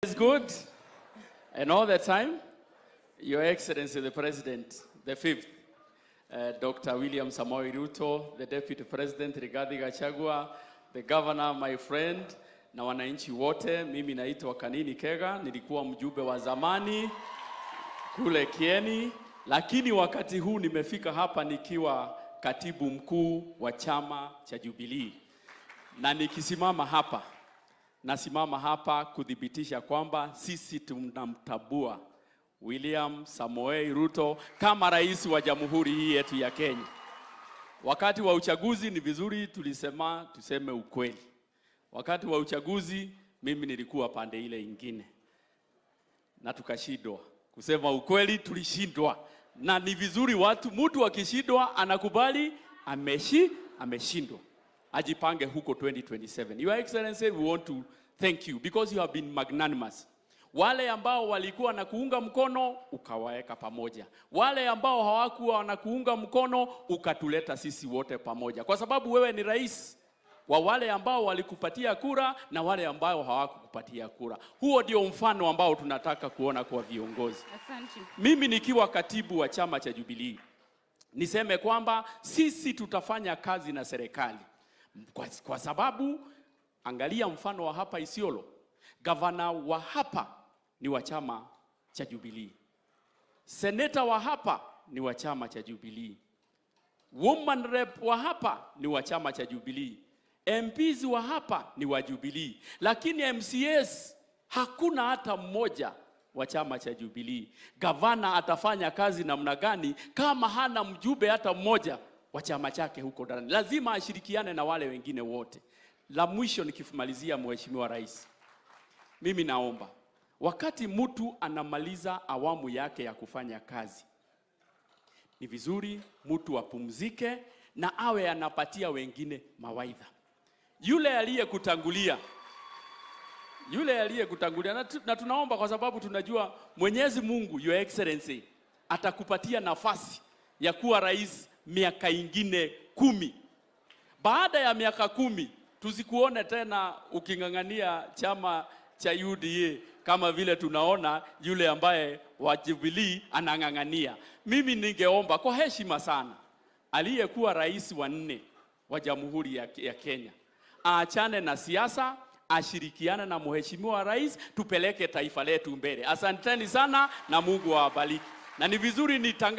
Is good. And all the time, Your Excellency the President, the fifth, Dr. William Samoei Ruto, the Deputy President Rigathi Gachagua, the Governor, my friend, na wananchi wote. Mimi naitwa Kanini Kega, nilikuwa mjumbe wa zamani kule Kieni, lakini wakati huu nimefika hapa nikiwa katibu mkuu wa chama cha Jubilee, na nikisimama hapa, nasimama hapa kuthibitisha kwamba sisi tunamtambua William Samoei Ruto kama rais wa jamhuri hii yetu ya Kenya. Wakati wa uchaguzi ni vizuri tulisema tuseme ukweli. Wakati wa uchaguzi mimi nilikuwa pande ile ingine na tukashindwa kusema ukweli, tulishindwa. Na ni vizuri watu, mtu akishindwa anakubali ameshindwa, ajipange huko 2027. Your Excellency, we want to thank you because you have been magnanimous. Wale ambao walikuwa na kuunga mkono ukawaweka pamoja, wale ambao hawakuwa na kuunga mkono ukatuleta sisi wote pamoja, kwa sababu wewe ni rais wa wale ambao walikupatia kura na wale ambao hawakukupatia kura. Huo ndio mfano ambao tunataka kuona kwa viongozi. Asante. Mimi nikiwa katibu wa chama cha Jubilee niseme kwamba sisi tutafanya kazi na serikali kwa sababu angalia mfano wa hapa Isiolo, gavana wa hapa ni wa chama cha Jubilee, seneta wa hapa ni wa chama cha Jubilee, woman rep wa hapa ni wa chama cha Jubilee, MPs wa hapa ni wa Jubilee, lakini MCAs hakuna hata mmoja wa chama cha Jubilee. Gavana atafanya kazi namna gani kama hana mjumbe hata mmoja wa chama chake huko ndani? Lazima ashirikiane na wale wengine wote. La mwisho nikimalizia, Mheshimiwa Rais, mimi naomba wakati mtu anamaliza awamu yake ya kufanya kazi, ni vizuri mtu apumzike na awe anapatia wengine mawaidha. Yule aliyekutangulia na tunaomba kwa sababu tunajua Mwenyezi Mungu, Your Excellency, atakupatia nafasi ya kuwa rais miaka ingine 10. Baada ya miaka 10 tusikuone tena uking'ang'ania chama cha UDA kama vile tunaona yule ambaye wa Jubilee anang'ang'ania. Mimi ningeomba kwa heshima sana, aliyekuwa rais wa nne wa Jamhuri ya Kenya aachane na siasa, ashirikiane na mheshimiwa rais, tupeleke taifa letu mbele. Asanteni sana na Mungu awabariki. Na ni vizuri nitangaze